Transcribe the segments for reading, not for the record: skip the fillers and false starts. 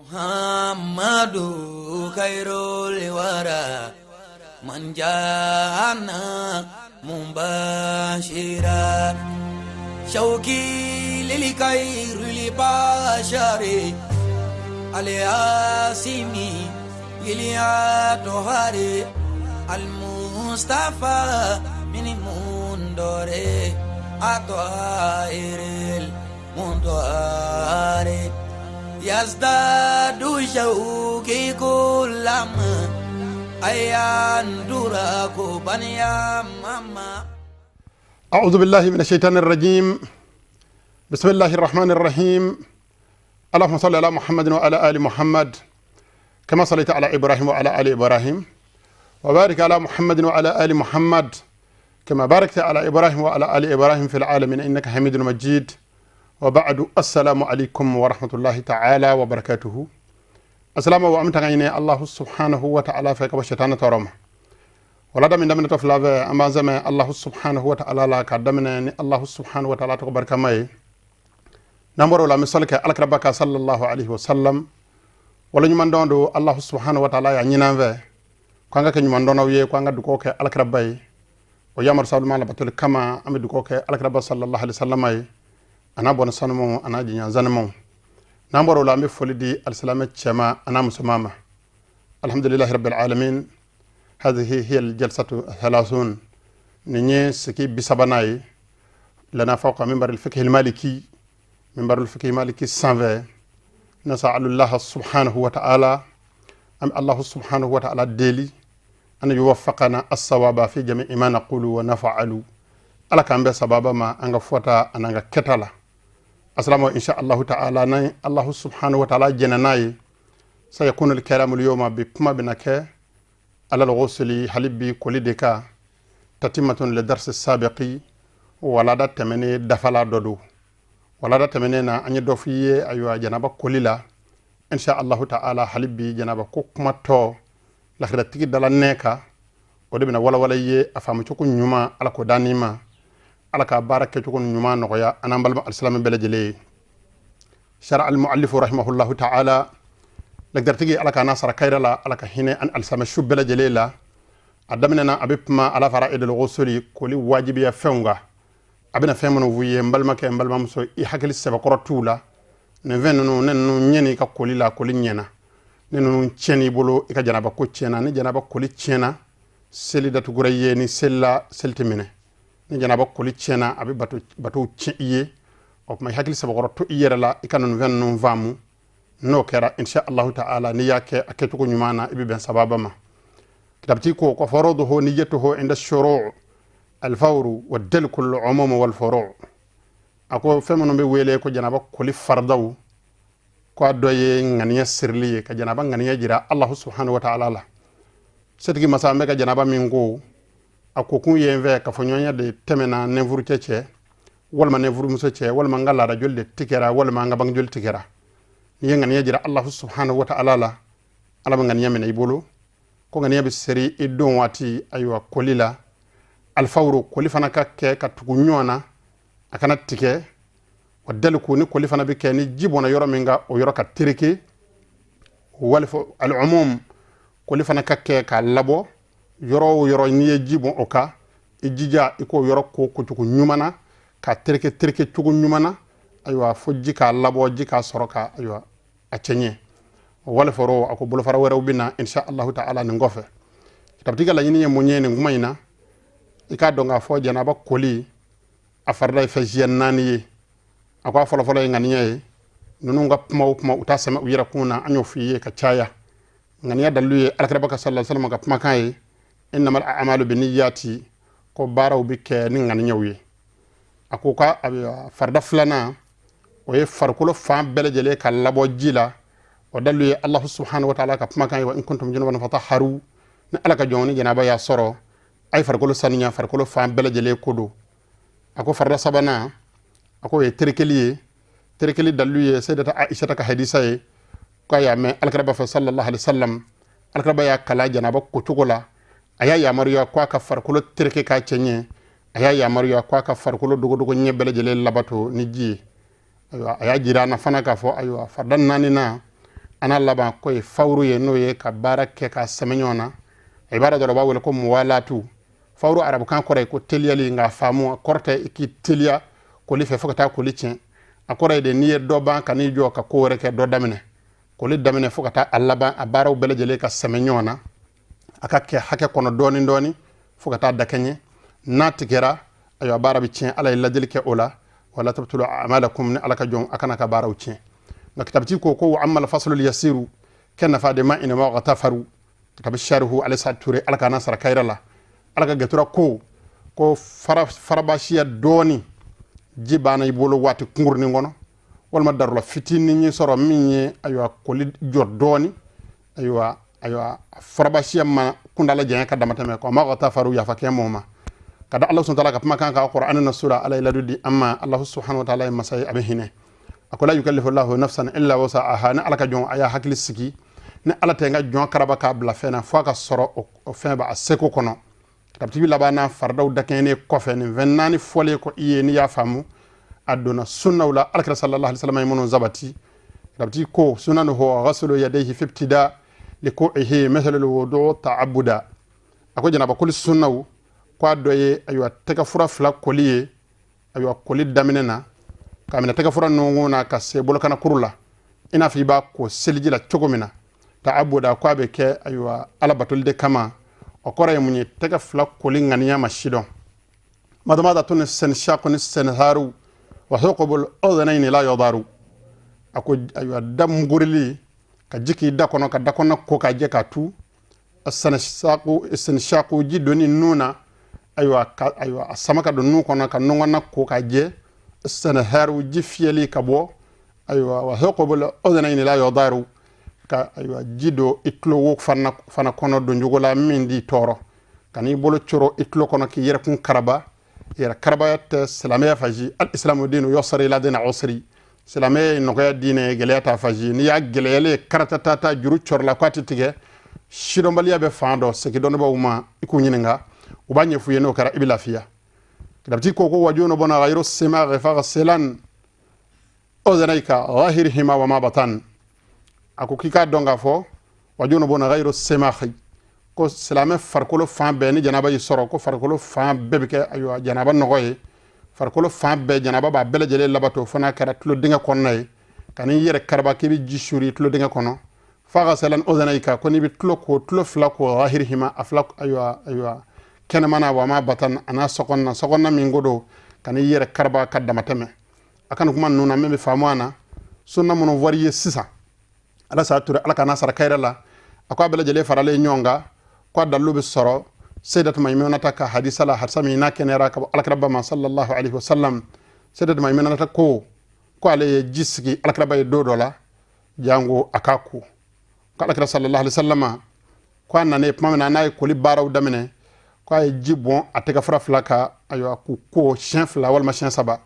Muhammadu khairul wara man jana mubashira shauki lil khairil bashari aliasimi iliatohari almustafa min mundore atoairil mundoare yazdadu shauki kulama ayandura kubaniya mama. أعوذ بالله من الشيطان الرجيم. بسم الله الرحمن الرحيم. اللهم صل على محمد وعلى آل محمد كما صليت على إبراهيم وعلى آل إبراهيم، وبارك على محمد وعلى آل محمد كما باركت على إبراهيم وعلى آل إبراهيم في العالمين إنك حميد مجيد. وبعد، السلام عليكم ورحمة الله تعالى وبركاته. السلام وأمتغيني الله سبحانه وتعالى فيك وشيطان ترمه wala damin daminɛ tɔ fila fɛ, an b'an sɛmɛ Alahu subhanahu wa ta'ala la ka daminɛ ni Alahu subhanahu wa ta'ala tɔgɔ barikama ye. N'an bɔra o la, an bɛ sɔli kɛ alakiraba kan sallallahu alaihi wa sallam. Wala ɲuman dɔn don, Alahu subhanahu wa ta'ala y'a ɲini an fɛ ko an ka kɛ ɲuman dɔnnaw ye, ko an ka dugawu kɛ alakiraba ye. O yamaru saluma labatoli kama, an bɛ dugawu kɛ alakiraba sallallahu alaihi wa sallam ye, a n'a bɔnna sanumaw, a n'a jiɲɛ sanumaw. N'an bɔra o la, an bɛ foli di alisilamɛ cɛma a n'a musoman ma. Alhamdulilahi rabbil alamin. هذه هي الجلسة 30، نيني سكي بسبناي لنا فوق منبر الفقه المالكي، منبر الفقه المالكي 120. نسأل الله سبحانه وتعالى أم الله سبحانه وتعالى ديلي أن يوفقنا الصواب في جميع ما نقول ونفعل. ala k'an bɛ sababa ma an ka fɔta an'an ka kɛta la. Asalamu insha allahu ta'ala na Allahu subhanahu wa ta'ala jɛnɛ n'a ye. Sayakunu al-kalamu al-yawma, bi kuma bɛna kɛ alal ghusli, hali bi koli de ka tatimatun le darsi sabiqi. Walada tɛmɛnen dafala dɔ don. Walada tɛmɛnen na, an ye dɔ f'i ye, ayiwa, janaba koli la. Insha allahu ta'ala, hali bi janaba ko kuma tɔ lahiratigi dala nɛ kan, o de bɛna walawala i ye a faamu cogo ɲuman. Ala k'o d'an ma, ala ka baara kɛcogo ɲuman nɔgɔya an n'an balima alisilamɛ bɛɛ lajɛlen ye. Shara almuallifu rahimahullahu ta'ala, lagdaritigi, ala ka n'a sara kayira la, ala ka hinɛ an alisilamɛ su bɛɛ lajɛlen la. A daminɛna, a bɛ kuma ala fara'idul ghusli, koli wajibiya fɛnw kan. A bɛna fɛn minnu f'u ye, n balimakɛ, n balimamuso, i hakili sɛbɛkɔrɔ t'u la. Nin fɛn ninnu, ne ninnu ɲɛni i ka koli la, koli ɲɛna. Ne ninnu tiɲɛn'i bolo, i ka janaba ko tiɲɛna. Ni janaba koli tiɲɛna, seli datugura i ye. Ni selila, seli tɛ minɛ. Ni janaba koli tiɲɛna, a bɛ batow tiɲɛ i ye. O tuma, i hakili sɛbɛkɔrɔ to i yɛrɛ la, i ka ninnu fɛn ninnu faamu. N'o kɛra, insha allahu ta'ala, n'i y'a kɛ a kɛcogo ɲuman na, i bɛ bɛn sababa ma. Kitabti ko ko faruduhu niyatuhu inda shuru' alfawru wa dalku al-umum wal furu'. A ko fɛn minnu bɛ wele ko janaba koli faridaw, ko a dɔ ye ŋaniya sirili ye, ka janaba ŋaniya jira Allahu subhanahu wa ta'ala la. Setigi masa, an bɛ ka janaba min ko, a ko kun ye n fɛ ka fɔ ɲɔgɔnya de tɛmɛna ne furucɛ cɛ, walima ne furumuso cɛ, walima n ka laada joli de tigɛra, walima n ka bange joli tigɛra. N'i ye ŋaniya jira Allahu subhanahu wa ta'ala la, Ala bɛ ŋaniya minɛ i bolo. Ko ŋaniya bɛ seri i don waati, ayiwa, koli la. Alifawuro, koli fana ka kɛ ka tugu ɲɔgɔn na, a kana tigɛ. Wa daliku, ni koli fana bɛ kɛ, ni ji bɔnna yɔrɔ min kan, o yɔrɔ ka tereke. Wali al'umum, koli fana ka kɛ k'a labɔ yɔrɔ o yɔrɔ. N'i ye ji bɔn o kan, i jija i k'o yɔrɔ ko kocogo ɲuman na, ka tereke tereke cogo ɲuman na, ayiwa, fo ji k'a labɔ, ji k'a sɔrɔ ka, ayiwa, a cɛ ɲɛ. Wali fɔrɔ, a ko bolofara wɛrɛw bɛ na insha allahu ta'ala nin kɔfɛ. Kitabutigi ka laɲini ye mun ye nin kuma in na? I k'a dɔn k'a fɔ janaba koli a farida ye fɛn siya naani ye. A ko a fɔlɔfɔlɔ ye ŋaniya ye. Ninnu ka kuma o kuma, u t'a sɛmɛ u yɛrɛ kun na, an y'o f'i ye ka caya. Ŋaniya dalilu ye alakiraba ka sallallahu alaihi wasallam ka kumakan ye: innamal a'malu binniyati, ko baaraw bɛ kɛ ni ŋaniyaw ye. A ko ka farida filanan, o ye farikolo fan bɛɛ lajɛlen ka labɔ ji la. O dalilu ye Allahu subhanahu wa ta'ala ka kumakan ye: wa in kuntum junuban fatahharu. Ni Ala ka jɔn, ni janaba y'a sɔrɔ, a ye farikolo saniya, farikolo fan bɛɛ lajɛlen ko don. A ko farida sabanan, a ko o ye terekeli ye. Terekeli dalilu ye sayyidata Aisha ka hadisa ye, k'a y'a mɛn alakiraba fɛ sallallahu alaihi wasallam. Alakiraba y'a kala janaba kocogo la, a y'a yamaruya ko a ka farikolo tereke k'a cɛ ɲɛ, a y'a yamaruya ko a ka farikolo dogodogo ɲɛ bɛɛ lajɛlen labato ni ji ye. Ayiwa, a y'a jira an na fana k'a fɔ, ayiwa, farida naaninan, A n'a laban ko ye fawuru ye, n'o ye ka baara kɛ ka sɛmɛ ɲɔgɔn na. Ibara dɔ b'a wele ko muwalatu. Fawuru arabukan kɔrɔ ye ko teliyali, nka faamu a kɔrɔ tɛ i k'i teliya koli fɛ fo ka taa koli tiɲɛ. A kɔrɔ ye de, n'i ye dɔ ban ka n'i jɔ ka ko wɛrɛ kɛ, dɔ daminɛ, koli daminɛ fo ka taa a laban, a baaraw bɛɛ lajɛlen ka sɛmɛ ɲɔgɔn na, a ka kɛ hakɛ kɔnɔ dɔɔni dɔɔni fo ka taa dakɛɲɛ. N'a tigɛra, ayiwa, baara bɛ tiɲɛ. Ala ye ladili kɛ o la: wala tabtulu amalakum, ni Ala ka jɔn, a kana ka baaraw tiɲɛ. Nka kitabiti ko ko wa amal faslul yasiru kɛ nafa de ma inama ka tafaru. Kitabi sharihu Alisa Ture, Ala ka n'a sara kayira la. Ala ka gatura ko fara farabasiya dɔɔni, ji banna i bolo waati kunkurunin kɔnɔ, walima darula fitinin ye sɔrɔ min ye, ayiwa, koli jɔ dɔɔni, ayiwa, farabasiya ma kundala janya ka damatɛmɛ ko ma ka tafaru, yafa kɛ mɔgɔ ma ka da Ala subhanahu wa ta'ala ka kumakan kan Qur'an na sura. Ala ye ladu di an ma. Allah subhanahu wa ta'ala ye masa ye, a bɛ hinɛ. A ko la yukallifu Allahu nafsan illa wus'aha. Ni Ala ka jɔn, a y'a hakili sigi, ni Ala tɛ n ka jɔn karaba k'a bila fɛn na fo a ka sɔrɔ o fɛn b'a seko kɔnɔ. Kitabutigi laban n'a faridaw dakɛɲɛnen kɔfɛ, nin fɛn naani fɔlen kɔ i ye, n'i y'a faamu, a donna sunnaw la Alakira sallallahu alaihi wasallam ye minnu sabati. Kitabutigi ko sunanuhu ghaslu yadayhi fi ibtida liku'ihi mithlu alwudu ta'abuda. A ko janaba koli sunnaw, ko a dɔ ye, ayiwa, tɛgɛfura fila koli ye, ayiwa, koli daminɛ na, k'a minɛ tɛgɛfura nungun na ka se bolokana kuru la, i n'a fɔ i b'a ko seliji la cogo min na. Ta'abuda, ko a bɛ kɛ, ayiwa, Ala batoli de kama. O kɔrɔ ye mun ye? Tɛgɛ fila koli ŋaniya ma sidɔn. Madamada tun sɛnshaqu ni sɛnharu wa huqubul udhunayni la yudaru. A ko, ayiwa, da mugurili ka ji k'i da kɔnɔ, ka da kɔnɔ ko k'a jɛ k'a tu, sɛnshaqu, ji donni nun na, ayiwa, ka, ayiwa, a sama ka don nun kɔnɔ, ka nɔngɔnna ko k'a jɛ, sɛnharu, ji fiyɛli ka bɔ, ayiwa, wa huqubul udhunayni la yudaru, ka, ayiwa, ji don i tulo wo fana kɔnɔ don cogo la min di tɔɔrɔ, ka n'i bolo coro i tulo kɔnɔ k'i yɛrɛ kun karaba. Yɛrɛ karabaya tɛ silamɛya fasi. Al islamu dinu yusri la dina usri. Silamɛya ye nɔgɔya diinɛ ye, gɛlɛya t'a fasi. N'i y'a gɛlɛyalen karatatata juru cɔrɔla k'a tɛ tigɛ, sidɔnbaliya bɛ fan dɔ. Segin dɔnnibaw ma, i k'u ɲininka, u b'a ɲɛf'u ye. N'o kɛra, i bɛ lafiya. Kitabiti ko wajunu bɔna ghayru simaghi faghsilan udhnayka zahirihima wa ma batan. A ko k'i k'a dɔn k'a fɔ wajunu bɔna ghayru simaghi, ko silamɛ farikolo fan bɛɛ, ni janaba y'i sɔrɔ, ko farikolo fan bɛɛ bɛ kɛ, ayiwa, janaba nɔgɔ ye. Farikolo fan bɛɛ, janaba b'a bɛɛ lajɛlen labato, fo n'a kɛra tulo dingɛ kɔnɔna ye. Ka n'i yɛrɛ karaba k'i bɛ ji suuri tulo dingɛ kɔnɔ. Faghsilan udhnayka, ko n'i bɛ tulo ko, tulo fila ko, zahirihima, a fila, ayiwa, kɛnɛmana, wa ma batan, a n'a sɔkɔnɔna, sɔkɔnɔna min ko don, ka n'i yɛrɛ karaba ka damatɛmɛ. A kana kuma ninnu na min bɛ faamu a na, sunna minnu fɔr'i ye sisan, Ala sa ture, Ala kana sara kayira la. A ko a bɛɛ lajɛlen faralen ɲɔgɔn kan, ko a dalilu bɛ sɔrɔ Sayyidat Maimunata ka hadisa la, hadisa min n'a kɛnɛyara ka bɔ Alakiraba ma sallallahu alaihi wasallam. Sayyidat Maimunata ko ale ye ji sigi Alakiraba ye don dɔ la, jango a k'a ko ko Alakira sallallahu alaihi wasallam, ko a nanen tuma min na n'a ye koli baaraw daminɛ, ko a ye ji bɔn a tɛgɛ fura fila kan, ayiwa, k'u ko siɲɛ fila walima siɲɛ saba,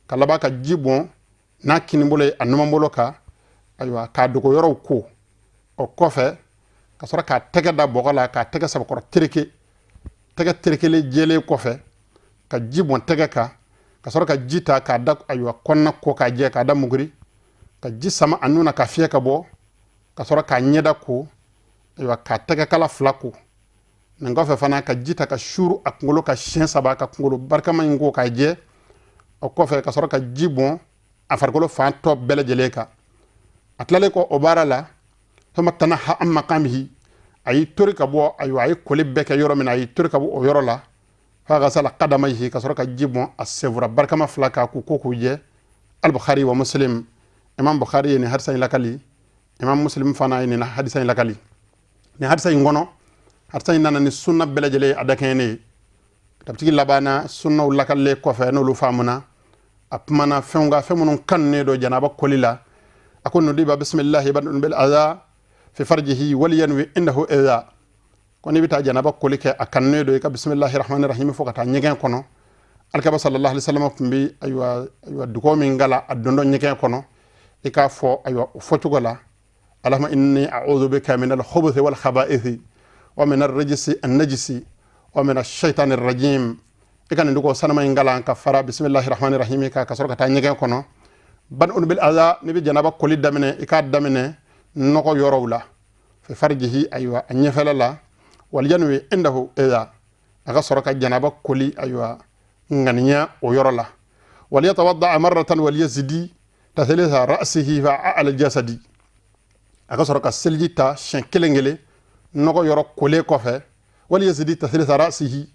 ka laban ka ji bɔn n'a kinibolo ye a numanbolo kan, ayiwa, k'a dogo yɔrɔw ko. O kɔfɛ, ka sɔrɔ k'a tɛgɛ da bɔgɔ la, k'a tɛgɛ sabakɔrɔ tereke, tɛgɛ terekelen jɛlen kɔfɛ, ka ji bɔn tɛgɛ kan, ka sɔrɔ ka ji ta k'a da, ayiwa, kɔnɔna ko k'a jɛ, k'a da muguri, ka ji sama a nun na ka fiyɛ ka bɔ, ka sɔrɔ k'a ɲɛda ko, ayiwa, k'a tɛgɛkala fila ko. Nin kɔfɛ fana, ka ji ta ka suuru a kunkolo ka siɲɛ saba, ka kunkolo barikama in ko k'a jɛ. O kɔfɛ, ka sɔrɔ ka ji bɔn a farikolo fan tɔ bɛɛ lajɛlen kan. A tilalen kɔ o baara la, thumma tanaha an maqamihi, a y'i tori ka bɔ, ayiwa, a ye koli bɛɛ kɛ yɔrɔ min na, a y'i tori ka bɔ o yɔrɔ la, faghasala qadamayhi, ka sɔrɔ ka ji bɔn a senfura barikama fila kan k'u ko k'u jɛ. Al-Bukhari wa Muslim, Imam Bukhari ye nin hadisa in lakali, Imam Muslim fana ye nin hadisa in lakali. Nin hadisa in kɔnɔ, hadisa in nana ni sunna bɛɛ lajɛlen a dakɛɲɛnen ye. Tabitigi labanna sunnaw lakalilen kɔfɛ, n'olu faamuna, a kumana fɛnw kan, fɛn minnu kanunen don janaba koli la. A ko nudiba bisimilahi badun bil adha fi farjihi wal yanwi indahu idha. Ko n'i bɛ taa janaba koli kɛ, a kanunen don i ka bisimilahi rahmani rahim fo ka taa ɲɛgɛn kɔnɔ. Alikaba sallallahu alaihi wasallam tun bɛ, ayiwa, dugawu min kala a dondɔ ɲɛgɛn kɔnɔ, i k'a fɔ, ayiwa, o fɔcogo la: allahumma inni a'udhu bika min al-khubuthi wal khaba'ithi wa min ar-rijsi an-najisi wa min ash-shaytani ar-rajim. I ka nin dugawu sanama in kalan ka fara bisimilahi rahmani rahim ka sɔrɔ ka taa ɲɛgɛn kɔnɔ. Bad'un bil adha, n'i bɛ janaba koli daminɛ, i k'a daminɛ Nɔgɔ yɔrɔw la, fi farjihi, ayiwa, a ɲɛfɛla la. Wal yanwi indahu idha, a ka sɔrɔ ka janaba koli, ayiwa, ŋaniya o yɔrɔ la. Wal yatawadda marratan wal yazidi tathlitha ra'sihi fa a'la jasadi, a ka sɔrɔ ka seliji ta siɲɛ kelen kelen nɔgɔ yɔrɔ kolen kɔfɛ. Wal yazidi tathlitha ra'sihi,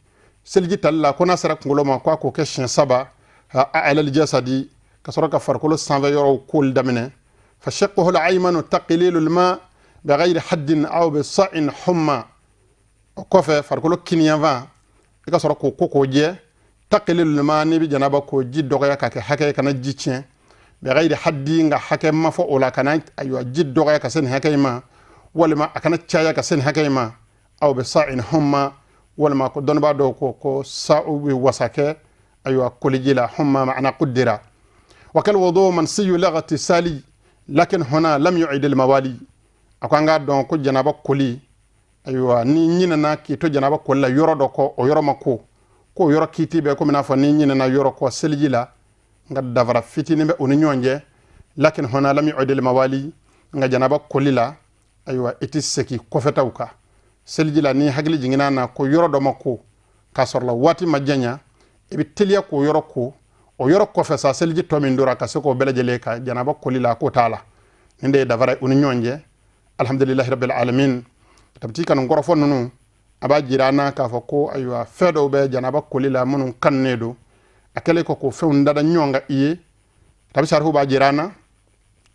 seliji tali la, ko n'a sera kunkolo ma, ko a k'o kɛ siɲɛ saba. A'la jasadi, ka sɔrɔ ka farikolo sanfɛ yɔrɔw koli daminɛ. Fa shiqquhu al-aymanu taqlilu al-ma bighayri haddin aw bi sa'in humma, o kɔfɛ farikolo kiniyanfan, i ka sɔrɔ k'o ko k'o jɛ. Taqlilu al-ma, n'i bɛ janaba ko, ji dɔgɔya ka kɛ hakɛ ye, kana ji tiɲɛ. Bighayri haddi, nka hakɛ ma fɔ o la, kana, ayiwa, ji dɔgɔya ka se nin hakɛ in ma, walima a kana caya ka se nin hakɛ in ma. Aw bi sa'in humma, walima ko dɔnnibaa dɔw ko ko sa'u bɛ wasa kɛ, ayiwa, koliji la. Humma ma'ana quddira wa kal wudu mansiyu lightisali lakin huna lam yu'id al mawali. A ko an k'a dɔn ko janaba koli, ayiwa, ni ɲinɛna k'i to janaba koli la yɔrɔ dɔ kɔ, o yɔrɔ ma ko, k'o yɔrɔ kiiti bɛ komi n'a fɔ ni ɲinɛna yɔrɔ kɔ seliji la, nka dafara fitinin bɛ u ni ɲɔgɔn cɛ. Lakin huna lam yu'id al mawali, nka janaba koli la, ayiwa, i tɛ segin kɔfɛtaw kan. Seliji la, ni hakili jiginna na ko yɔrɔ dɔ ma ko, k'a sɔrɔ la waati ma janya, i bɛ teliya k'o yɔrɔ ko. O yɔrɔ kɔfɛ sa, seliji tɔ min dora, ka se k'o bɛɛ lajɛlen ka janaba koli la, k'o t'a la. Nin de ye dafara u ni ɲɔgɔn cɛ. Alhamdulilahi rabbil alamin. Tabiti ka nin kɔrɔfɔ ninnu, a b'a jira an na k'a fɔ ko, ayiwa, fɛn dɔw bɛ janaba koli la minnu kanunen don. A kɛlen kɔ k'o fɛnw dada ɲɔgɔn kan i ye, tabi sarihu b'a jira an na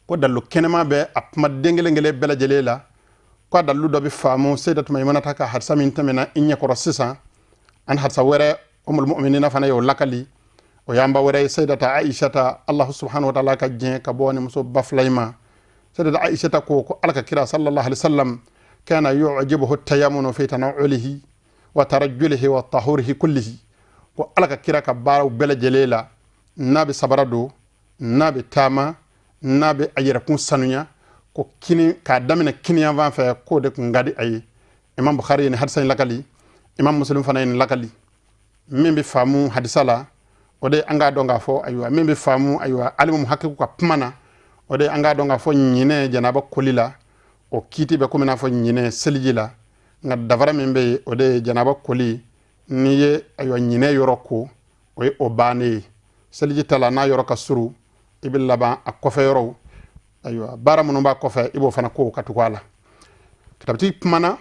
ko dalilu kɛnɛma bɛ a kuma den kelen kelen bɛɛ lajɛlen la, ko a dalilu dɔ bɛ faamu Seyidatu Mayimunata ka hadisa min tɛmɛna i ɲɛkɔrɔ sisan, ani hadisa wɛrɛ, Umul Mu'minina fana y'o lakali, o y'an ba wɛrɛ ye, Seyidata Aishata, Allahu subhanahu wa ta'ala ka diɲɛ ka bɔ ni muso ba fila in ma. Seyidata Aishata ko ko Ala ka kira sallallahu alaihi wasallam kana yu'jibuhu tayamunu fi tana'ulihi wa tarajjulihi wa tahurihi kullihi, ko Ala ka kira ka baaraw bɛɛ lajɛlen la, n'a bɛ sabara don, n'a bɛ taama, n'a bɛ a yɛrɛkun sanuya, ko kini k'a daminɛ kiniyanfan fɛ, k'o de kun ka di a ye. Imam Bukhari ye nin hadisa in lakali, Imam Muslim fana ye nin lakali. Min bɛ faamu hadisa la, o de an k'a dɔn k'a fɔ, ayiwa, min bɛ faamu, ayiwa, alimu hakiku ka kuma na, o de an k'a dɔn k'a fɔ ɲinɛ janaba koli la, o kiiti bɛ komi n'a fɔ ɲinɛ seliji la. Nka dafara min bɛ yen, o de ye janaba koli, n'i ye, ayiwa, ɲinɛ yɔrɔ ko, o ye o bannen ye. Seliji ta la, n'a yɔrɔ ka surun, i bɛ laban a kɔfɛ yɔrɔw, ayiwa, baara minnu b'a kɔfɛ, i b'o fana ko ka tugu a la. Kitabutigi kumana,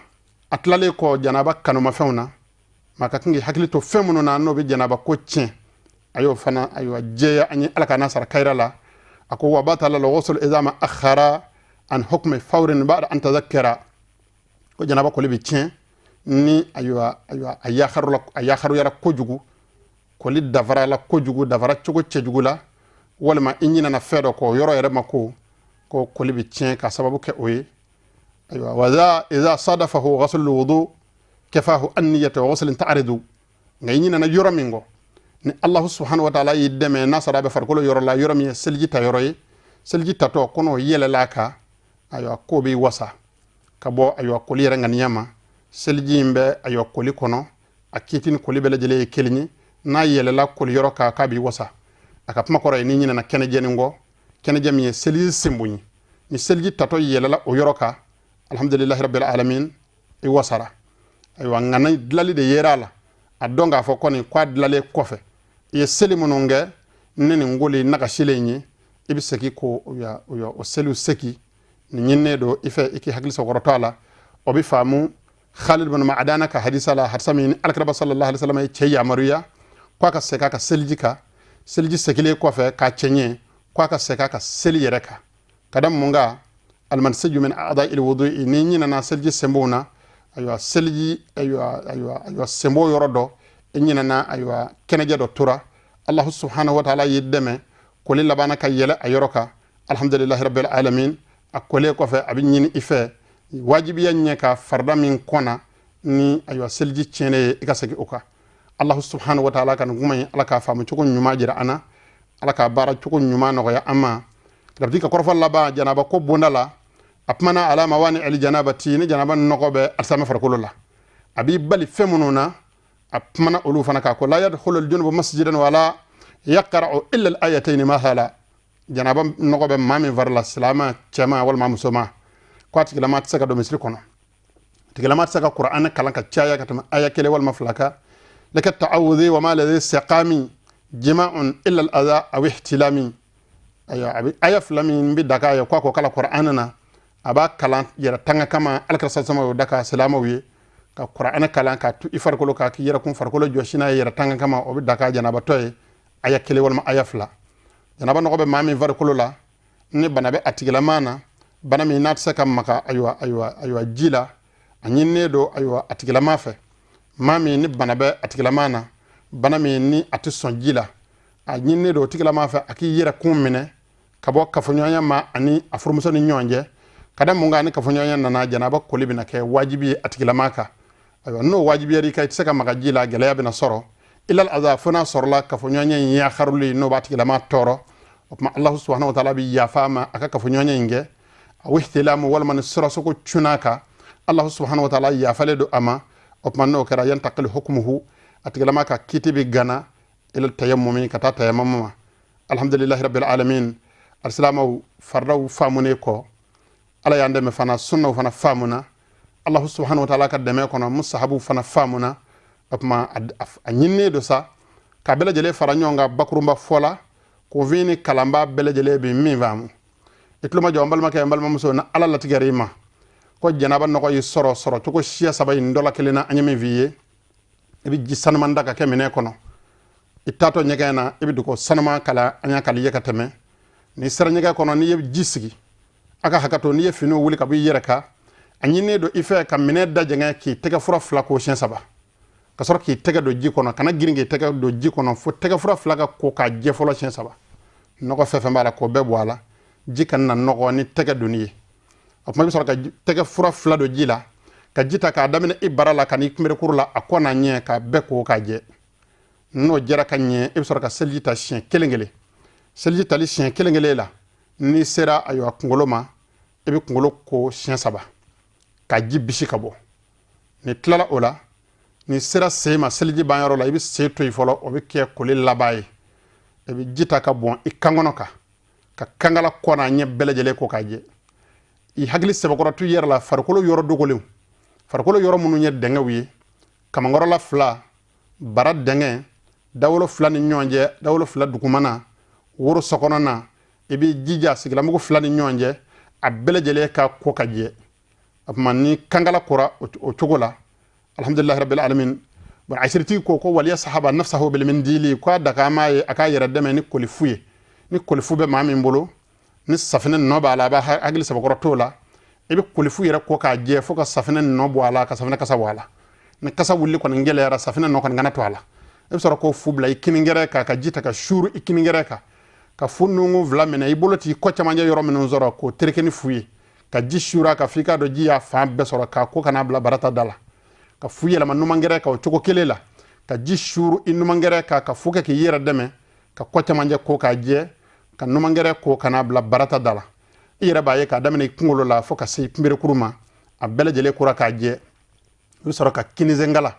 a tilalen kɔ janaba kanumafɛnw na, maa ka kan k'i hakili to fɛn minnu na n'o bɛ janaba ko tiɲɛ, a y'o fana, ayiwa, jɛya an ye. Ala ka n'a sara kayira la. A ko wa batala al-ghusl idha ma akhara an hukmi fawrin ba'da an tadhakkara, ko janaba koli bɛ tiɲɛ ni, ayiwa, a yakarula, a yakaruyara kojugu, koli dafara la kojugu, dafara cogo cɛjugu la, walima i ɲinɛna fɛn dɔ kɔ, yɔrɔ yɛrɛ ma ko, ko koli bɛ tiɲɛ ka sababu kɛ o ye. Ayiwa, wa idha sadafahu ghusl wudu kafahu an niyyata wa ghuslin ta'ridu, nka i ɲinɛna yɔrɔ min kɔ, ni Allahu subhanahu wa ta'ala y'i dɛmɛ, n'a sɔrɔ a bɛ farikolo yɔrɔ la, yɔrɔ min ye seliji ta yɔrɔ ye, seliji tatɔ kɔnɔ yɛlɛla a kan, ayiwa, k'o b'i wasa ka bɔ, ayiwa, koli yɛrɛ ŋaniya ma. Seliji in bɛ, ayiwa, koli kɔnɔ, a kiiti ni koli bɛɛ lajɛlen ye kelen ye. N'a yɛlɛla koli yɔrɔ kan, k'a b'i wasa. A ka kuma kɔrɔ ye, n'i ɲinɛna kɛnɛjɛnin kɔ, kɛnɛjɛ min ye seliji senbon ye, ni seliji tatɔ yɛlɛla o yɔrɔ kan, alhamdulilahi rabbil alamin, i wasara. Ayiwa, nka ni dilali de yera a la, a dɔn k'a fɔ kɔni k'a dilalen kɔfɛ, i ye seli minnu kɛ ni nin koli nagasilen ye, i bɛ segin k'o o seliw segin. Nin ɲininen don i fɛ i k'i hakili sɔgɔrɔtɔ a la. O bɛ faamu Khalid bin Ma'adana ka hadisa la, hadisa min alakiraba sallallahu alaihi wasallam ye cɛ yamaruya k'a ka segin a ka seliji kan, seliji segilen kɔfɛ k'a cɛ ɲɛ, k'a ka segin a ka seli yɛrɛ kan. Ka da mun kan? Almansiju min a'da'il wudu'i, ni ɲinɛna seliji senbonw na, ayiwa, seliji, ayiwa, senbon yɔrɔ dɔ, i ɲinɛna, ayiwa, kɛnɛjɛ dɔ tora, Allahu subhanahu wa ta'ala y'i dɛmɛ, koli labanna ka yɛlɛ a yɔrɔ kan, alhamdulillahi rabbil alamin. A kolen kɔfɛ, a bɛ ɲini i fɛ wajibiya ɲɛ ka farida min kɔnna ni, ayiwa, seliji tiɲɛnen ye, i ka segin o kan. Allahu subhanahu wa ta'ala ka nin kuma in, Ala k'a faamu cogo ɲuman jira an na, Ala k'a baara cogo ɲuman nɔgɔya an ma. Kitabutigi ka kɔrɔfɔ laban janaba ko bonda la, a kumana ala mawani al janabati, ni janaba nɔgɔ bɛ alisamɛ farikolo la, a b'i bali fɛn minnu na, a kumana olu fana kan, ko la yadkhulu al junubu masjidan wala yaqra'u illa al ayatayn mathala. Janaba nɔgɔ bɛ maa min fari la, silama cɛma walima musoma, Ko a tigilama tɛ se ka don misiri kɔnɔ, tigilama tɛ se ka kuranɛ kalan ka caya ka tɛmɛ aya kelen walima fila kan. Laka ta'awudhi wa ma ladhi saqami jima'un illa al-adha aw ihtilami. Ayiwa, a bɛ aya fila min bɛ daga ye, ko a ko kala kuranɛ na, a b'a kalan yɛrɛ tanga kama. Alakira sasama y'o daga silamɛw ye, ka kuranɛ kalan ka tu i farikolo kan, k'i yɛrɛ kun farikolo jɔsi n'a ye yɛrɛ tanga kama, o bɛ daga janabatɔ ye, aya kelen walima aya fila. Janaba nɔgɔ bɛ maa min farikolo la, ni bana bɛ a tigilama na, bana min n'a tɛ se ka maga, ayiwa ayiwa ayiwa, ji la, a ɲininen don, ayiwa, a tigilama fɛ, maa min ni bana bɛ a tigilama na, bana min ni a tɛ sɔn ji la, a ɲininen don o tigilama fɛ a k'i yɛrɛ kun minɛ ka bɔ kafoɲɔgɔnya ma ani a furumuso ni ɲɔgɔn cɛ. Ka da mun kan? Ni kafoɲɔgɔnya nana, janaba koli bɛna kɛ wajibi ye a tigilama kan. Ayiwa, n'o wajibiyara i kan, i tɛ se ka maga ji la, gɛlɛya bɛna sɔrɔ. Ilal aza, fo n'a sɔrɔla kafoɲɔgɔnya in yakaruli, n'o b'a tigilama tɔɔrɔ, o tuma Alahu subahanahu wa taala bɛ yafa a ma a ka kafoɲɔgɔnya in kɛ. A ihtilamu, walima ni surasogo cunna kan, Alahu subahanahu wa taala yafalen don a ma. O tuma n'o kɛra, yantakili hukumuhu, a tigilama ka kiti bɛ gana ila tayammumi, ka taa tayamamu ma. Alhamdulilahi rabbil alamin. Alisilamɛw, faridaw faamunen kɔ, Ala y'an dɛmɛ fana, sunnaw fana faamuna, Allahu subhanahu wa taala ka dɛmɛ kɔnɔ, musahabuw fana faamuna. O tuma a ɲininen don sa k'a bɛɛ lajɛlen fara ɲɔgɔn kan bakurunba fɔ la, kunfin ni kalanba bɛɛ lajɛlen bɛ min faamu. I tulo majɔ, n balimakɛ, n balimamuso, na Ala latigɛra i ma ko janaba nɔgɔ y'i sɔrɔ sɔrɔ cogo siya saba in dɔ la kelen na, an ye min f'i ye, i bɛ ji sanuman da ka kɛ minɛn kɔnɔ. I taatɔ ɲɛgɛn na, i bɛ dugawu sanuman kalan, an y'a kali ye ka tɛmɛ. N'i sera ɲɛgɛn kɔnɔ, n'i ye ji sigi, a ka hakɛto, n'i ye finiw wuli ka bɔ i yɛrɛ kan, a ɲininen don i fɛ ka minɛn da jɛngɛ, k'i tɛgɛ fura fila ko siɲɛ saba, ka sɔrɔ k'i tɛgɛ don ji kɔnɔ. Kana girin k'i tɛgɛ don ji kɔnɔ fo tɛgɛ fura fila ka ko k'a jɛ fɔlɔ siɲɛ saba. Nɔgɔ fɛn fɛn b'a la, k'o bɛɛ bɔ a la. Ji kana na nɔgɔ ni tɛgɛ donni ye. O tuma i bɛ sɔrɔ ka tɛgɛ fura fila don ji la, ka ji ta k'a daminɛ i bara la ka n'i kunberekuru la, a kɔ n'a ɲɛ, k'a bɛɛ ko k'a jɛ. N'o jɛra ka ɲɛ, i bɛ sɔrɔ ka seliji ta siɲɛ kelen kelen. Seliji tali siɲɛ kelen kelen la, n'i sera, ayiwa, kunkolo ma, i bɛ kunkolo ko siɲɛ saba ka ji bisi ka bɔ. N'i tilala o la, n'i sera sen ma, seliji banyɔrɔ la, i bɛ sen to yen fɔlɔ, o bɛ kɛ koli laban ye. I bɛ ji ta ka bɔn i kankɔnɔ kan, ka kankala kɔ n'a ɲɛ bɛɛ lajɛlen ko k'a jɛ. I hakili sɛbɛkɔrɔ to i yɛrɛ la, farikolo yɔrɔ dogolenw, farikolo yɔrɔ minnu ye dɛngɛw ye, kamankɔrɔla fila, bara dɛngɛ, dawolo fila ni ɲɔgɔn cɛ, dawolo fila dugumana, woro sokɔnɔna, i b'i jija sigilamugu fila ni ɲɔgɔn cɛ, a bɛɛ lajɛlen ka ko ka jɛ. O tuma ni kankala kora o cogo la, alhamdulilahi rabbil alamin. Bon, asiritigi ko waliya sahaba nafsahu bil mindili, ko a daga ma ye a k'a yɛrɛ dɛmɛ ni kolifu ye. Ni kolifu bɛ maa min bolo, ni safinɛ nɔ b'a la, a b'a hakili sɛbɛkɔrɔ t'o la, i bɛ kolifu yɛrɛ ko k'a jɛ fo ka safinɛ nɔ bɔ a la, ka safinɛ kasa bɔ a la. Ni kasa wuli kɔni gɛlɛyara, safinɛ nɔ kɔni kana to a la. I bɛ sɔrɔ k'o fu bila i kinigɛrɛ kan, ka ji ta ka suuru i kinigɛrɛ kan, ka fu nungu fila minɛ, i bolo t'i kɔ camancɛ yɔrɔ minnu sɔrɔ, k'o tereke ni fu ye, ka ji suura ka f'i k'a dɔn ji y'a fan bɛɛ sɔrɔ, k'a ko kana bila barata da la, ka fu yɛlɛma numangɛrɛ kan o cogo kelen la, ka ji suuru i numangɛrɛ kan, ka fu kɛ k'i yɛrɛ dɛmɛ ka kɔ camancɛ ko k'a jɛ, ka numangɛrɛ ko kana bila barata da la. I yɛrɛ b'a ye k'a daminɛ i kunkolo la fo ka se i kunberekuru ma, a bɛɛ lajɛlen kora k'a jɛ. I bɛ sɔrɔ ka kinisengala,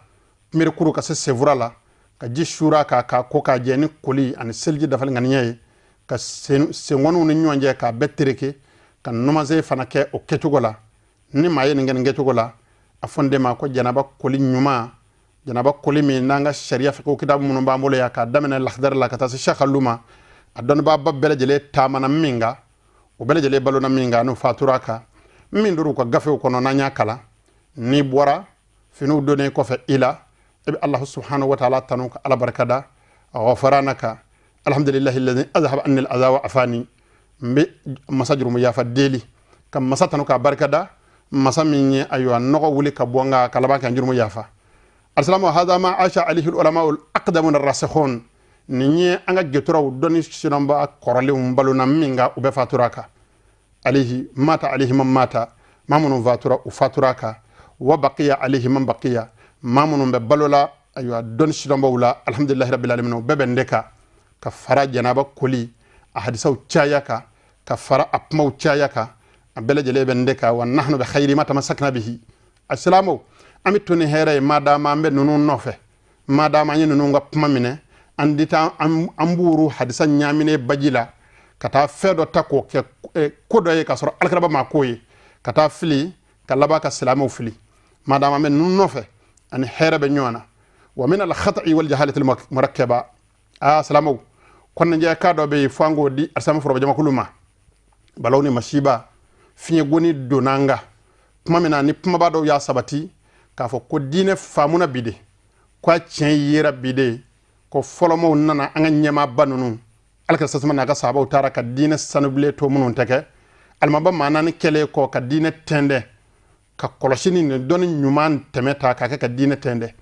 kunberekuru ka se senfura la, ka ji suura k'a ko k'a jɛ ni koli ani seliji dafalen ŋaniya ye, ka senkɔniw ni ɲɔgɔn cɛ k'a bɛɛ tereke, ka numansen fana kɛ o kɛcogo la. Ni maa ye nin kɛ nin kɛcogo la, a fɔ n den ma ko janaba koli ɲuman, janaba koli min n'an ka sariya fiqh kitabu minnu b'an bolo yan, k'a daminɛ lakidari la ka taa se sakalu ma, a dɔnnibaaba bɛɛ lajɛlen taamana min kan, o bɛɛ lajɛlen balona min kan, n'u fatura kan min dor'u ka gafew kɔnɔ, n'an y'a kalan. N'i bɔra finiw donnen kɔfɛ i la, i bɛ Alahu subhanahu wa taala tanu ka Ala barikada: ghufranaka alhamdulillahi alladhi azhaba anni al-adha wa afani. N bɛ masa jurumu yafa deli, ka masa tanu k'a barikada, masa min ye, ayiwa, nɔgɔ wuli ka bɔ n kan, ka laban ka n jurumu yafa. Alisilamu, hadha ma asha alayhi ulama al-aqdamun ar-rasikhun. Nin ye an ka gɛturaw dɔnni sinɔnba kɔrɔlenw balona min kan, u bɛɛ fatura kan. Alayhi mata alayhi man mata, maa minnu fatura, u fatura kan. Wa baqiya alayhi man baqiya, maa minnu bɛ balo la, ayiwa, dɔnni sidɔnbaw la, alhamdulilahi rabbil alamin, u bɛɛ bɛ n de kan, ka fara janaba koli a hadisaw caya kan, ka fara a kumaw caya kan, a bɛɛ lajɛlen bɛ n de kan. Wa nahnu bi khayri ma tamassakna bihi. Asilamɛw, an bɛ to ni hɛrɛ ye maadama an bɛ ninnu nɔfɛ, maadama an ye ninnu ka kuma minɛ, an di taa an b'uru hadisa ɲaaminen baji la ka taa fɛn dɔ ta k'o kɛ ko dɔ ye k'a sɔrɔ alakiraba ma k'o ye, Ka taa fili ka laban ka silamɛw fili, madama an bɛ ninnu nɔfɛ ani hɛrɛ bɛ ɲɔgɔn na. Wa min al khata'i wal jahalati al murakkaba. A silamɛw, kɔnɔnajɛya kan dɔ bɛ yen fo an k'o di alisilamɛ foroba jamakulu ma. Balaw ni masiba fiɲɛgoni donna an kan tuma min na, ni kumaba dɔw y'a sabati k'a fɔ ko diinɛ faamuna bi de, ko a tiɲɛ yera bi de, ko fɔlɔmaw nana, an ka ɲɛmaaba ninnu, Alakira sasuma n'a ka sahabaw taara ka diinɛ sanubilen to minnu tɛ kɛ alimaba maa naani kɛlen kɔ ka diinɛ tɛndɛ, ka kɔlɔsi ni nin dɔnni ɲuman tɛmɛ ta k'a kɛ ka diinɛ tɛndɛ,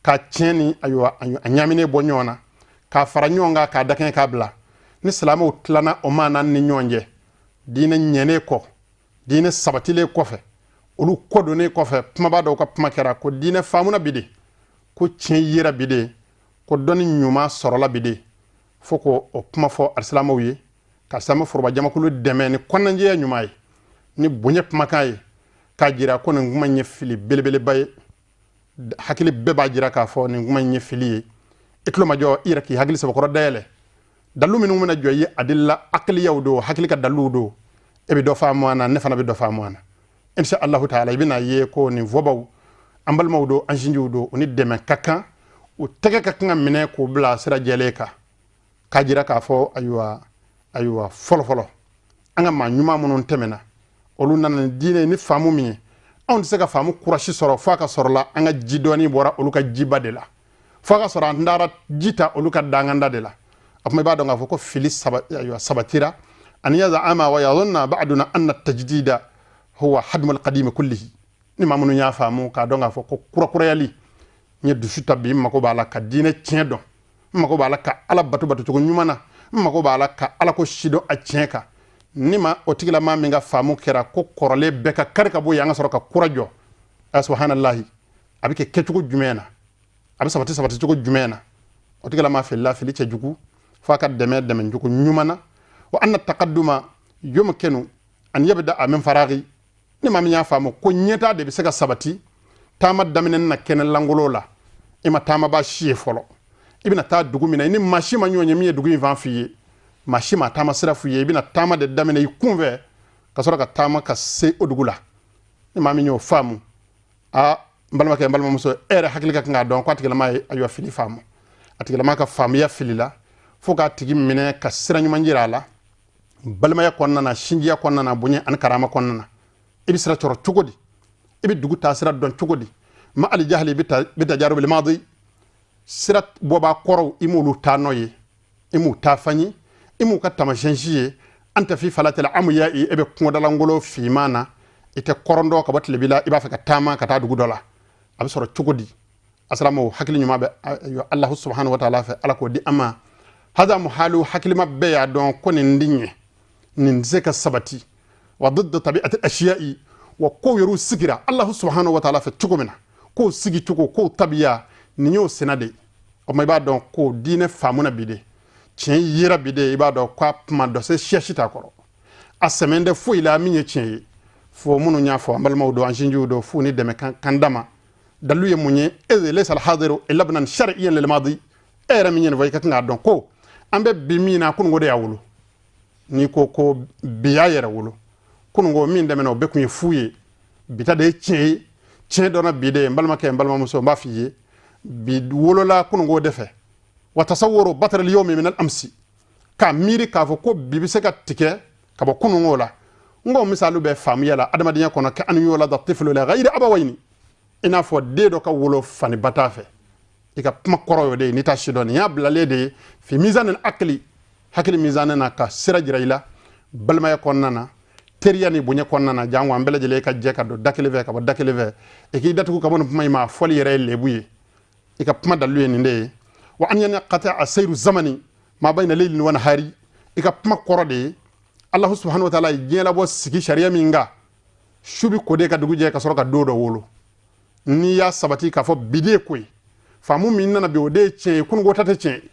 ka tiɲɛ ni ayiwa a ɲaaminen bɔ ɲɔgɔn na, k'a fara ɲɔgɔn kan, k'a dakɛɲɛ, k'a bila. Ni silamɛw tilana o maa naani ni ɲɔgɔn cɛ, diinɛ ɲɛnen kɔ, diinɛ sabatilen kɔfɛ, olu kɔdonnen kɔfɛ, kumaba dɔw ka kuma kɛra ko diinɛ faamuna bi de, ko tiɲɛ yera bi de, ko dɔnni ɲuman sɔrɔla bi de, fo ko o kuma fɔ alisilamɛw ye, ka silamɛ foroba jamakulu dɛmɛ ni kɔnɔnajɛya ɲuman ye, ni bonya kumakan ye, k'a jira ko nin kuma in ye fili belebeleba ye. Hakili bɛɛ b'a jira k'a fɔ nin kuma in ye fili ye. I tulo majɔ, i yɛrɛ k'i hakili sɛbɛkɔrɔ dayɛlɛ. Dalu minnu bɛna jɔ i ye, adilla akiliyaw don, hakili ka daluw don. E bɛ dɔ faamu a na, ne fana bɛ dɔ faamu a na, insha Allahu taala. I bɛna ye ko nin fɔbaw, an balimaw don, an sinjiw don, u ni dɛmɛ ka kan, u tɛgɛ ka kan ka minɛ k'u bila sira jɛlen kan, k'a jira k'a fɔ ayiwa ayiwa, fɔlɔ fɔlɔ an ka maa ɲuman minnu tɛmɛna, olu nana ni diinɛ ni faamu min ye, anw tɛ se ka faamu kurasi sɔrɔ f'a ka sɔrɔ la an ka ji dɔɔni bɔra olu ka jiba de la, f'a ka sɔrɔ an taara ji ta olu ka danganda de la. A kuma i b'a dɔn k'a fɔ ko fili ayiwa sabatira. An yazama wa yadhunna ba'duna anna tajdida huwa hadmu alqadim kullihi. Ni maa minnu y'a faamu k'a dɔn k'a fɔ ko kurakurayali, n ye dusu ta bi, n mago b'a la ka diinɛ tiɲɛ dɔn, n mago b'a la ka Ala bato batocogo ɲuman na, n mago b'a la ka Ala ko sidɔn a tiɲɛ kan, ni ma o tigilama min ka faamu kɛra ko kɔrɔlen bɛɛ ka kari ka bɔ yen, an ka sɔrɔ ka kura jɔ, subhanallahi, a bɛ kɛ kɛcogo jumɛn na? A bɛ sabati sabati cogo jumɛn na? O tigilama filila fili cɛjugu, f'a ka dɛmɛ dɛmɛ cogo ɲuman na. Wa anna taqadduma yumkinu an yabda min faraghi. Ni maa min y'a faamu ko ɲɛtaa de bɛ se ka sabati taama daminɛ na kɛnɛ langolo la, i ma taamaba si ye fɔlɔ, i bɛna taa dugu min na, i ni maa si ma ɲɔgɔn ye min ye dugu in fan f'i ye, maa si ma taama sira f'i ye, i bɛna taama de daminɛ i kun fɛ ka sɔrɔ ka taama ka se o dugu la. Ni maa min y'o faamu, a n balimakɛ, n balimamuso, e yɛrɛ hakili ka kan k'a dɔn ko a tigilama ye ayiwa fili faamu. A tigilama ka faamuya filila, fo k'a tigi minɛ ka sira ɲuman jira a la, balimaya kɔnɔna na, sinjiya kɔnɔna na, bonya ani karama kɔnɔna na. I bɛ sira sɔrɔ cogo di? I bɛ dugu taa sira dɔn cogo di? Ma alijahali bi tajarubil madi, sira bɔbaa kɔrɔw, i m'olu taa nɔ ye, i m'u taa fan ye, i m'u ka taamasiyɛn si ye. Anta fi falatil amuya, e bɛ kungodalangolo finman na, i tɛ kɔrɔn dɔn ka bɔ tilebi la, i b'a fɛ ka taama ka taa dugu dɔ la, a bɛ sɔrɔ cogo di? Asalamaw, hakili ɲuman bɛ Alahu subhanahu wa taala fɛ, Ala k'o di an ma. Hada muhalu, hakilima bɛɛ y'a dɔn ko nin ti ɲɛ, nin tɛ se ka sabati. Wa diddu tabi'ati ashiya'i, wa kow yɛrɛw sigira Alahu subhanahu wa taala fɛ cogo min na, kow sigi cogo, kow tabiya, nin y'o sena de ye. O tuma i b'a dɔn ko diinɛ faamuna bi de, tiɲɛ yera bi de. I b'a dɔn k'a kuma dɔ se siya si t'a kɔrɔ, a sɛmɛn tɛ foyi la min ye tiɲɛ ye. Fo minnu y'a fɔ, an balimaw don, an sinjiw don, f'u ni dɛmɛ kan dama. Dalilu ye mun ye? Idh laysa alhadiru illa ibnan shar'iyyan lil madi. E yɛrɛ min ye nin fɔ, i ka kan k'a dɔn ko an bɛ bi min na, kununko de y'a wolo. N'i ko ko bi y'a yɛrɛ wolo, kununko min tɛmɛna, o bɛɛ kun ye fu ye, bi ta de ye tiɲɛ ye. Tiɲɛ dɔnna bi de. N balimakɛ, n balimamuso, n b'a f'i ye, bi wolola kununko de fɛ. Wa tasawwuru batr al yawmi min al amsi, k'a miiri k'a fɔ ko bi bɛ se ka tigɛ ka bɔ kununko la. N ko misali bɛ faamuya la adamadenya kɔnɔ, ka an yulada tiflu li ghayri abawayni, i n'a fɔ den dɔ ka wolo fa ni ba t'a fɛ. I ka kuma kɔrɔ y'o de ye, n'i t'a si dɔn, nin y'a bilalen de ye fi mizanil akili, hakili mizanɛ na, ka sira jira i la balimaya kɔnɔna na, teriya ni bonya kɔnɔna na. Jango an bɛɛ lajɛlen ka jɛ ka don da kelen fɛ ka bɔ da kelen fɛ, i k'i datugu ka bɔ nin kuma in ma, a fɔli yɛrɛ ye lebu ye. I ka kuma dalilu ye nin de ye. Wa an yanqati'a sayru zamani ma bayna leylin wa nahari, i ka kuma kɔrɔ de ye Allahu subhanahu wa taala ye diɲɛ labɔ sigi sariya min kan, su bi ko de ka dugu jɛ ka sɔrɔ ka don dɔ wolo. N'i y'a sabati k'a fɔ bi de ye ko ye, faamu min nana bi, o de ye tiɲɛ ye, kununko ta tɛ tiɲɛ ye.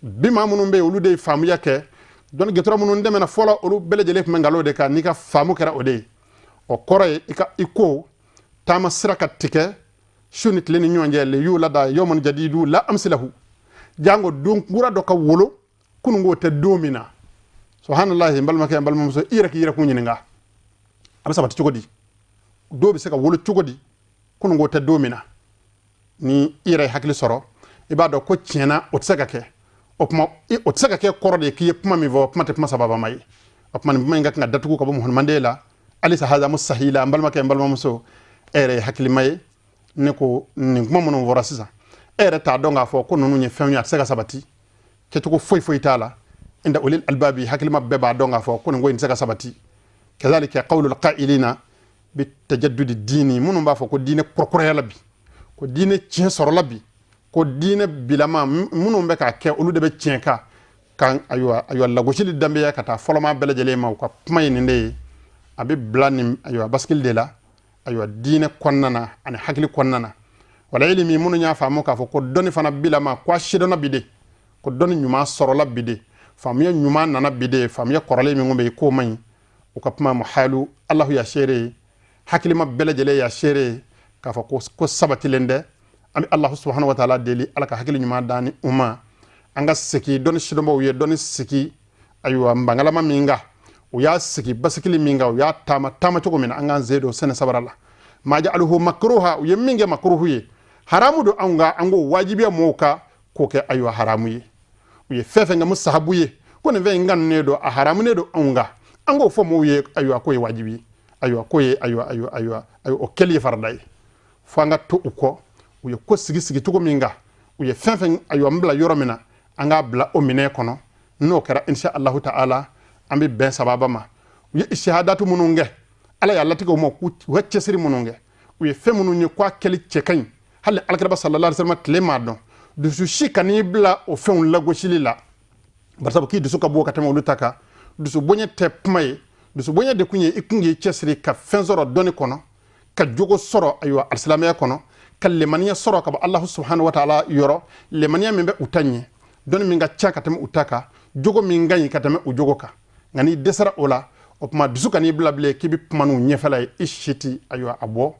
Bi maa minnu bɛ yen, olu de ye faamuya kɛ dɔnni gɛtɔrɔ minnu dɛmɛna fɔlɔ, olu bɛɛ lajɛlen tun bɛ nkalon de kan. N'i ka faamu kɛra o de ye, o kɔrɔ ye i ka i ko taama sira ka tigɛ su ni tile ni ɲɔgɔn cɛ. Le yulada yawmun jadidu la amsilahu, jango don kura dɔ ka wolo kununko tɛ don min na. Subhanallahi, n balimakɛ, n balimamuso, i yɛrɛ k'i yɛrɛ kun ɲininka. A bɛ sabati cogo di? Dɔw bɛ se ka wolo cogo di kununko tɛ don min na? Ni i yɛrɛ ye hakili sɔrɔ, i b'a dɔn ko tiɲɛna o tɛ se ka kɛ. O tuma, o tɛ se ka kɛ kɔrɔ de ye k'i ye kuma min fɔ, kuma tɛ kuma sababama ye. O tuma, nin kuma in ka kan ka datugu ka bɔ muhammaden la. Alisa haza mustahila. N balimakɛ, n balimamuso, e yɛrɛ ye hakilima ye. Ne ko nin kuma minnu fɔra sisan, e yɛrɛ t'a dɔn k'a fɔ ko ninnu ye fɛnw ye, a tɛ se ka sabati, kɛcogo foyi foyi t'a la. Inda ulil albabi, hakilima bɛɛ b'a dɔn k'a fɔ ko nin ko in tɛ se ka sabati. Kazalika qawlul qailina bi tajaddudi diini, minnu b'a fɔ ko diinɛ kurakurayala bi, ko diinɛ tiɲɛ sɔrɔla bi, ko diinɛ bilama minnu bɛ k'a kɛ, olu de bɛ tiɲɛ kan kan. Ayiwa, lagosili danbeya ka taa fɔlɔma bɛɛ lajɛlen ma, u ka kuma ye nin de ye. A bɛ bila nin, ayiwa, basikili de la, ayiwa, diinɛ kɔnɔna na ani hakili kɔnɔna na. Wala ilimi, minnu y'a faamu k'a fɔ ko dɔnni fana bilama, ko a sidɔnna bi de, ko dɔnni ɲuman sɔrɔla bi de, faamuya ɲuman nana bi de, faamuya kɔrɔlen min bɛ yen k'o man ɲi, u ka kuma muhalu. Alahu y'a seere ye, hakilima bɛɛ lajɛlen y'a seere ye k'a fɔ ko sabatilen tɛ. An bɛ Alahu subahana wa taala deli, Ala ka hakili ɲuman d'an ni u ma. An ka segi dɔnni sidɔnbaw ye dɔnni sigi, ayiwa, bangalama min kan, u y'a sigi basikili min kan, u y'a taama taama cogo min na, an k'an sen don sɛnɛ sabara la. Ma ja'aluhu makruha, u ye min kɛ makruhu ye, haramu don anw kan, an k'o wajibiya mɔgɔw kan k'o kɛ, ayiwa, haramu ye. U ye fɛn fɛn kɛ musahabu ye, ko nin fɛn in kanunen don, a haramunen don anw kan, an k'o fɔ mɔgɔw ye, ayiwa, k'o ye wajibi ye, ayiwa, k'o ye, ayiwa, ayiwa, ayiwa, ayiwa, o kɛli ye farida ye. Fo an ka to u kɔ, u ye ko sigi sigi cogo min kan, u ye fɛn fɛn, ayiwa, n bila yɔrɔ min na, an k'a bila o minɛn kɔnɔ. N'o kɛra, insha Allahu ta'ala, an bɛ bɛn sababa ma. U ye isihadatu minnu kɛ, Ala y'a latigɛ u ma k'u ka cɛsiri minnu kɛ, u ye fɛn minnu ye k'a kɛli cɛ ka ɲi, hali alakiraba sallallahu alaihi wasallam tile m'a dɔn, dusu si kan'i bila o fɛnw lagosili la, barisabu k'i dusu ka bon ka tɛmɛ olu ta kan. Dusu bonya tɛ kuma ye. Dusu bonya de kun ye i kun k'i cɛsiri ka fɛn sɔrɔ dɔnni kɔnɔ, ka jogo sɔrɔ, ayiwa, alisilamɛya kɔnɔ, ka lemaniya sɔrɔ ka bɔ Alahu subhanahu wa taala yɔrɔ, lemaniya min bɛ u ta ɲɛ, dɔnni min ka ca ka tɛmɛ u ta kan, jogo min ka ɲi ka tɛmɛ u jogo kan. Nka n'i dɛsɛra o la, o tuma dusu kan'i bila bilen k'i bɛ kuma n'u ɲɛfɛla ye, i si ti, ayiwa, a bɔ.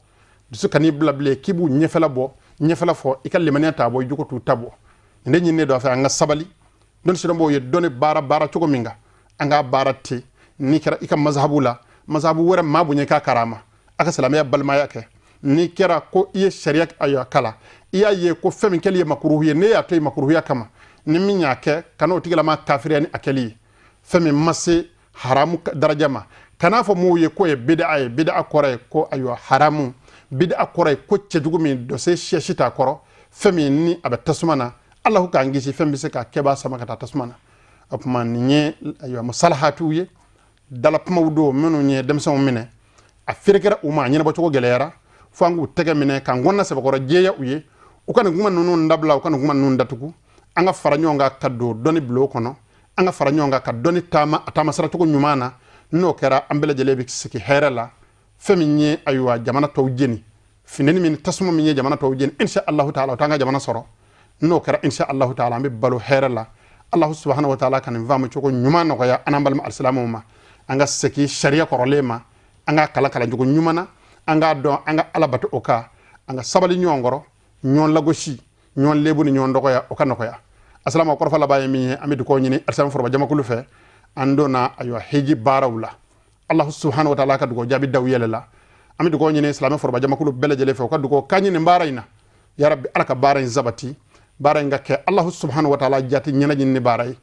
Dusu kan'i bila bilen k'i b'u ɲɛfɛla bɔ, ɲɛfɛla fɔ, i ka lemaniya t'a bɔ, i jogo t'u ta bɔ. Nin de ɲininen don a fɛ, an ka sabali. Dɔnni sidɔnbaw ye dɔnni baara baara cogo min kan, an k'a baara ten. N'i kɛra i ka mazahabu la, mazahabu wɛrɛ maa bonya k'a karama, a ka silamɛya balimaya kɛ. N'i kɛra ko i ye sariya, ayiwa, kala, i y'a ye ko fɛn min kɛli ye makuruhu ye, n'e y'a to yen makuruhuya kama, ni min y'a kɛ, kana o tigilama kafiriya ni a kɛli ye. Fɛn min ma se haramu daraja ma, kan'a fɔ mɔgɔw ye k'o ye bid'a ye. Bid'a kɔrɔ ye ko, ayiwa, haramu. Bid'a kɔrɔ ye ko cɛjugu min dɔ se siya si t'a kɔrɔ, fɛn min ni a bɛ tasuma na, Alahu k'an kisi, fɛn bɛ se ka kɛbaa sama ka taa tasuma na. O tuma, nin ye, ayiwa, musalahatuw ye, dalakumaw don minnu ye denmisɛnw minɛ, a ferekɛra u ma, a ɲɛnabɔcogo gɛlɛyara, fo an k'u tɛgɛ minɛ k'an kɔnɔna sɛbɛkɔrɔ jɛya u ye, u ka nin kuma ninnu dabila, u ka nin kuma ninnu datugu. An ka fara ɲɔgɔn kan ka don dɔnni bulon kɔnɔ, an ka fara ɲɔgɔn kan ka dɔnni taama a taama siracogo ɲuman na. N'o kɛra, an bɛɛ lajɛlen bɛ sigi hɛrɛ la. Fɛn min ye, ayiwa, jamana tɔw jeni, funteni min, tasuma min ye jamana tɔw jeni, insha Allahu taala, o t'an ka jamana sɔrɔ. N'o kɛra, insha Allahu taala, an bɛ balo hɛrɛ la. Allahu subhanahu wa taala ka nin faamu cogo ɲuman nɔgɔya an n'an balima alisilamɛw ma. An ka segin sariya kɔrɔlen ma, an ka kalan kalancogo ɲuman na, an k'a dɔn, an ka Ala bato o kan, an ka sabali ɲɔgɔn kɔrɔ, ɲɔgɔn lagosi, ɲɔgɔn lebu ni ɲɔgɔn dɔgɔya, o ka nɔgɔya. Asalama kɔrɔfɔ laban ye min ye, an bɛ dugawu ɲini alisilamɛ foroba jamakulu fɛ. An donna, ayiwa, hiji baaraw la. Allahu subhanahu wa taala ka dugawu jaabi daw yɛlɛ la. An bɛ dugawu ɲini silamɛ foroba jamakulu bɛɛ lajɛlen fɛ, u ka dugawu k'an ye nin baara in na. Ya rabbi, Ala ka baara in sabati, baara in ka kɛ Allahu subhanahu wa taala jati ɲɛnajini ni baara ye,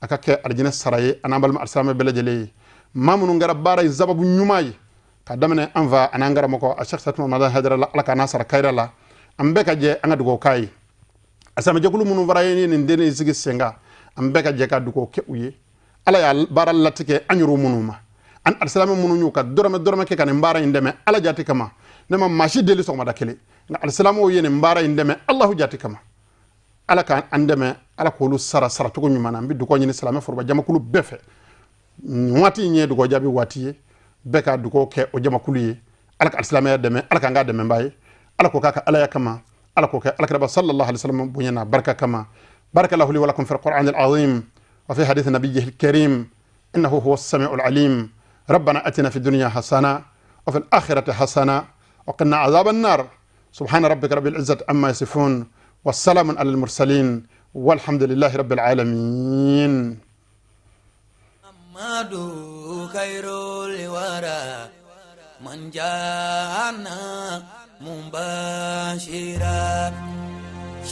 a ka kɛ alijinɛ sara ye an n'an balima alisilamɛ bɛɛ lajɛlen ye. Maa minnu kɛra baara in sababu ɲuman ye, ka daminɛ an fa an'an karamɔgɔ a Sheikh Satuma Madan Hayidara la, Ala k'a n'a sara kayira la. An bɛɛ ka jɛ an ka dugawu k'a ye. Alisilamɛjɛkulu minnu fara ye nin den in sigi sen kan, an bɛɛ ka jɛ ka dugawu kɛ u ye. Ala y'a baara latigɛ an yɛrɛ minnu ma, an alisilamɛ minnu y'u ka dɔrɔmɛ dɔrɔmɛ kɛ ka nin baara in dɛmɛ Ala jati kama. Ne ma maa si deli sɔgɔmada kelen, nka alisilamɛw ye nin baara in dɛmɛ Alahu jati kama. Ala k'an dɛmɛ, Ala k'olu sara saracogo ɲuman na. An bɛ dugawu ɲini silamɛ foroba jamakulu bɛɛ fɛ. Nin waati in ye dugawu jaabi waati ye, bɛɛ ka dugawu kɛ o jamakulu ye. Ala ka alisilamɛya dɛmɛ, Ala k'an k'a dɛmɛbaa ye, Ala k'o k'a ka alaya kama, Ala k'o kɛ alakiraba sallallahu alaihi wasallam bonya n'a barika kama. Barakallahu li wa lakum fil qur'an al-azim wa fi hadith nabiyyihi al-karim innahu huwa as-sami'u al-alim. Rabbana atina fid dunya hasana wa fil akhirati hasana wa qina adhaban nar. Subhana rabbika rabbil izzati amma yasifun wa salamun alal mursalin walhamdulillahi rabbil alamin. Amadu khairul wara. من جاءنا مبشرا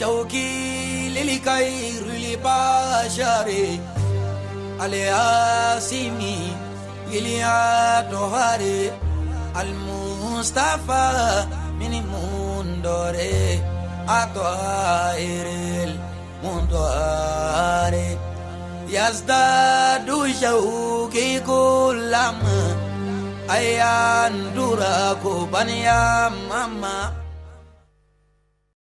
شوقي للخير البشر الياسمي للأطهار المصطفى من منذر أطائر المنذر يزداد شوقي كلما أيان دراكو بنيا ماما.